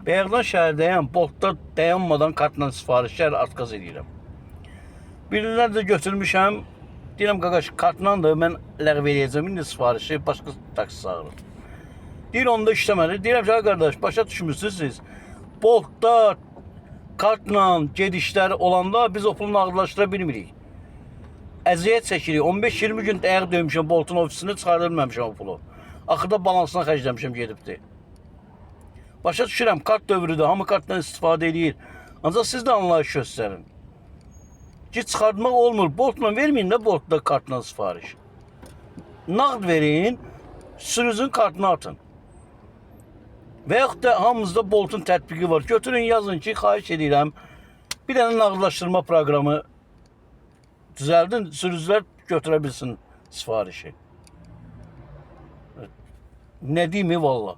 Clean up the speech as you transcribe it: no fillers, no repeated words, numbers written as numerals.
Bəyəqdan şəhərdəyəm, Boltda dayanmadan kartla sifarişlər artqaz edirəm. Birindən də götürmüşəm. Deyirəm qaqaş kartlandır, mən ləğv eləyəcəm indi sifarişi, başqa taksi çağırın. Deyir onda işləmədi. Deyirəm ki, ay qardaş, başa düşmüsünüz siz. Boltda kartla gedişlər olanda biz o pulu nağdlaşdıra bilmirik. Əziyyət çəkirik. 15-20 gün ayaq döymüşəm Boltun ofisini, çıxarda bilməmişəm o pulu. Axırda balansına xərcləmişəm gedibdi. Başa düşürəm, kart dövrüdür, hamı kartdan istifadə eləyir. Ancaq siz də anlayış göstərin. Ki çıxartmaq olmur. Boltla verməyin də Boltda kartla sifariş. Nağd verin, sürücünün kartına atın. Və yaxud da hamımızda Boltun tətbiqi var. Götürün yazın ki, xahiş edirəm, bir dənə nağdlaşdırma proqramı düzəldin, sürücülər götürə bilsin sifarişi. Nə deyim valla?